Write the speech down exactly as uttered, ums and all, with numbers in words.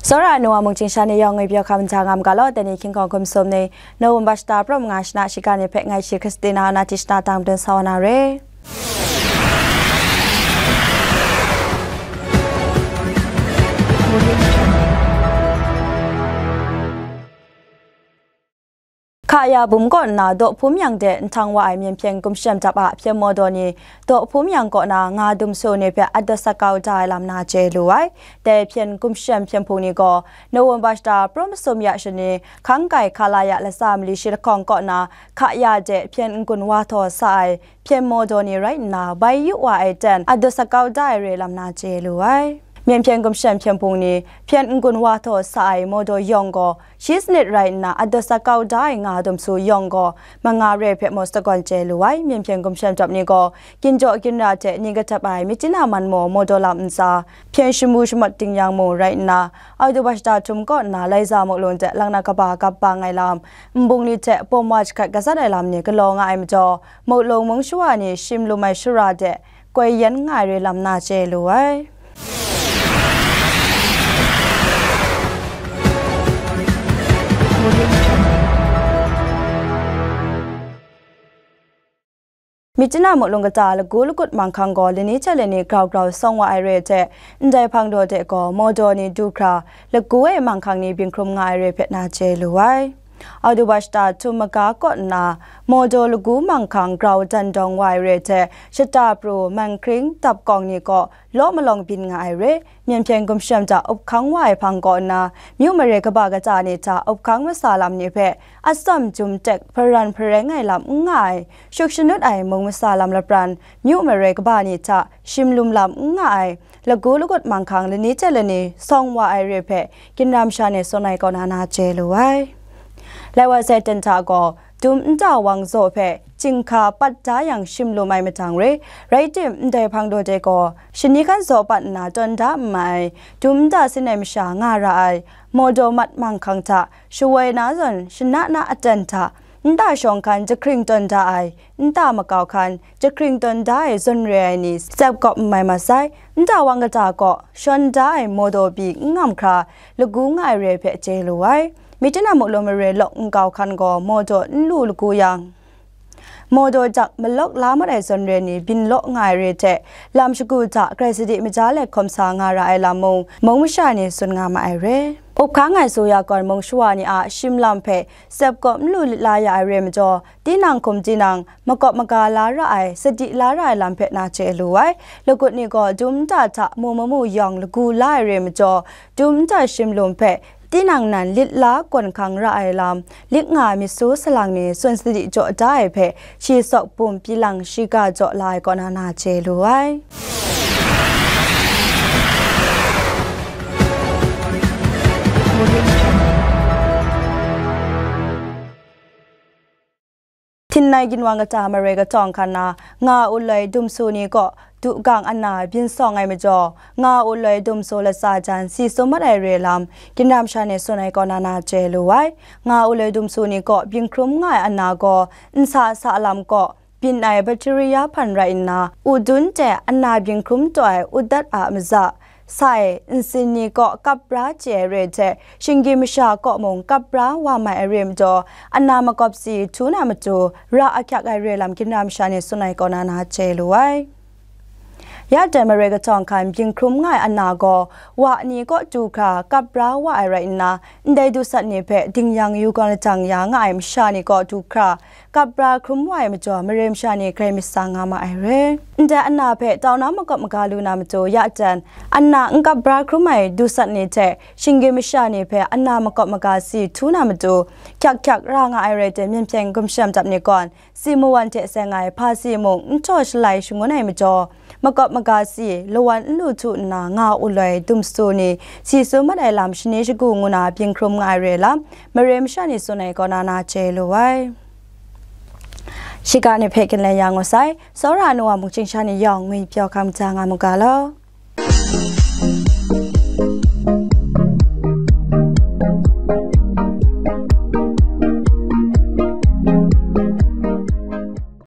Tsawra ai nu wa mungchying sha ni yawng ngwi pyaw hkam nhtang nga ma ga law, dai ni hkying hkawng hkum sum ni, November shata prum nga shana shiga ni hpe ngai shi Christina na ti shana tang dun sa wa na re. Hka ya bum kaw nna daw hpum yang de nhtang wa ai Myen hpyen gumshem dap a hpyen mawdaw ni daw hpum yang kaw na nga dum su ni hpe adawsak kau da ai lam na chye lu ai. Dai hpyen gumshem hpyen hpung ni gaw November shata prum sum ya shani hkang kai hka la ya latsa mali shi lahkawng kaw na hka ya de hpyen n-gun wa htaw sa ai hpyen mawdaw ni rai nna, bai yu wa ai ten adawsak kau da ai re lam na chye lu ai. Myen hpyen gumshem hpyen hpung ni hpyen n-gun wa htaw sa ai mawdaw yawng gaw, shi sanit rai nna adawsak kau da ai nga dum su yawng gaw, manga re hpe maw sagawn chye lu ai. Myen hpyen gumshem dap ni gaw, ginjaw ginra hte ni kahtap ai myitkyina man maw mawdaw lam ntsa, hpyen shamu shamat ting yang mu rai nna, Auduba shata htum kaw nna Laiza muk lung de lang na kaba gap bang ai lam, nbung ni hte pawm wa jahkrat kazat ai lam ni galaw nga ai majaw, muk lung mung shawa ni shim lum ai shara de koi yan nga ai re lam na chye lu ai. Myitkyina muk lung kata lagu lagut manghkang gaw lani hte lani grau grau sawng wa ai re hte, ndai hpang daw de gaw mawdaw ni du hkra, lagu e manghkang ni byin hkrum nga ai re hpe na chye lu ai. Auduba shata htum maga kaw nna, mawdaw lagu manghkang grau dan dawng wa ai re hte, shata pru, manghkring, dap kawng ni kaw law malawng byin nga ai re, Myen hpyen gumshem hta up hkang wa ai hpang kaw nna, myu mare kaba kata ni hta up hkang masa lam ni hpe, atsam jum tek hparan hpareng ai lam n nga ai, shuk shanut ai mung masa lam lapran, myu mare kaba ni hta shim lum lam n nga ai, lagu lagut manghkang lani hte lani sawng wa ai re hpe, ginra masha ni tsun ai kaw na na chye lu ai. Lai wa sai ten hta gaw, dum nta wang zaw hpe, chyinghka pat da yang shim lum ai matang re, rai tim, ndai hpang daw de gaw, shani hkan zaw pat nna tawn da n mai ai, dum nta sin ai masha nga ra ai, mawdaw mat manghkang hta, shawoi na zawn, shana na aten hta, nta shawng hkan jahkring tawn da ai, nta makau hkan jahkring tawn da ai zawn re ai ni tsep kawp n mai masai, nta wang kata kaw shawn da ai mawdaw pyi n ngam hkra lagu nga ai re hpe chye lu ai. Myitkyina muk lung mare lawk nkau hkan gaw mawdaw n lu lagu yang, mawdaw jak malawk la mat ai zawn re ni byin law nga ai re hte, lam shagu hta grai sadi maja let hkawm sa nga ra ai lam mung, mung masha ni tsun nga ma ai re. Up hkang ai su ya gawn mung shawa ni a shim lam hpe tsep kawp n lu lit la ya ai re majaw, tinang hkum tinang makawp maga la ra ai, sadi la ra ai lam hpe na chye lu ai. Lagut ni gaw dum nta hta mu mamu yawng lagu la ai re majaw, dum nta shim lum hpe tinang nan lit la gawn hkang ra ai lam, lit nga myit su salang ni tsun sadi jaw da ai hpe, shi sawk bum pyi lang shiga jaw la ai kaw na na chye lu ai. Htingnai ginwang kata mare kahtawng hkan na, nga uloi dumsu ni kaw du gang ana byin sawng ai majaw, nga uloi dumsu latsa jan si sum mat ai re lam, ginra masha ni tsun ai kaw na na chye lu ai. Nga uloi dumsu ni kaw byin hkrum nga ai ana gaw, nsa sa lam kaw byin ai bacteria hpan rai nna, u dun hte ana byin hkrum taw ai u dat a maza, sai, nsin ni kaw kap bra chye ai re hte, shinggyim masha kaw mung kap bra wa mai ai re majaw, ana makawp si htu na matu, ra ahkyak ai re lam ginra masha ni tsun ai kaw na na chye lu ai. Ya dai mare kahtawng hkan byin hkrum nga ai ana gaw, wa ni kaw du hkra kap bra wa ai rai nna, ndai dusat ni hpe dingyang yu gawn lajang ya nga ai masha ni kaw du hkra, kap bra hkrum wa ai majaw, mare masha ni grai myit sa nga ma ai re. Ndai ana hpe tau na makawp maga lu na matu, ya jan, ana n kap bra hkrum ai dusat ni hte shinggyim masha ni hpe ana makawp maga si htu na matu, hkyak hkyak ra nga ai rai hte, myen hpyen gumshem dap ni gawn, si mawan hte seng ai hpa si mung n htaw shalai shangun ai majaw, makawp maga si lawan n lu htu nna nga uloi dumsu ni si su mat ai lam shani shagu ngu na byin hkrum nga ai re lam, mare masha ni tsun ai kaw na na chye lu ai. Shiga ni hpe ginlen ya ngu sai, tsawra ai nu wa mungchying sha ni yawng ngwi pyaw hkam ja nga mu ga law.